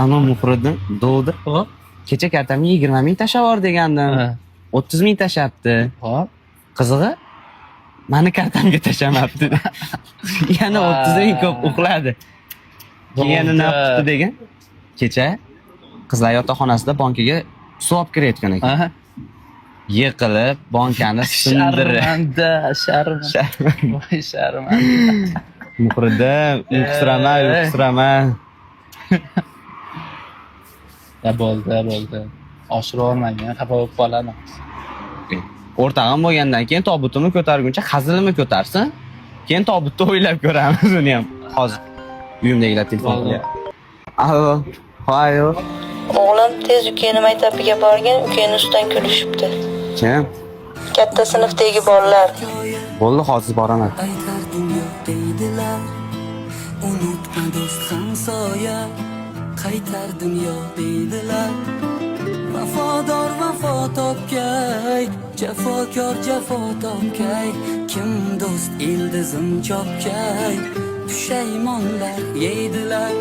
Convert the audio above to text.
Ana Muhriddin dovdi. Hop. Kecha kartamga 20 ming tashlab yubor degandim. 30 ming tashlabdi. Hop. Qizig'i, mani kartamga tashlamabdi. Yana 30 ming ko'p uxladi. Keyin yana nima qildi degan. Kecha qizlar yotoqxonasida bankaga suv olib kirayotgan ekan. Yiqilib, bankani sindirib. Sharmanda, sharmanda. Voy sharmanda. Muhriddin, uyqusirama, uyqusirama. Ya bo'ldi, bo'ldi. Oshirib olmagin, xafa bo'lib qolaman. O'rtog'im bo'lgandan keyin tobutimni ko'targuncha hazilimni ko'tarsin. Keyin tobutni o'ylab ko'ramiz uni ham. Hozir uyimdagilar telefon Bo'ldi. qilyapti. Allo, hayo. O'g'lim, tez ukangni maktabiga borgin, ukangni ustidan kulishibdi. Kim? Katta sinfdagi bolalar. Bo'ldi, hozir boraman. Aytar dunyo deydilar, unutma do'st hamsoya, qaytar dunyo deydilar, vafodor vafo topgay, jafokor jafo topgay, kim do'st ildizim chopgay, pushaymonlar yeydilar.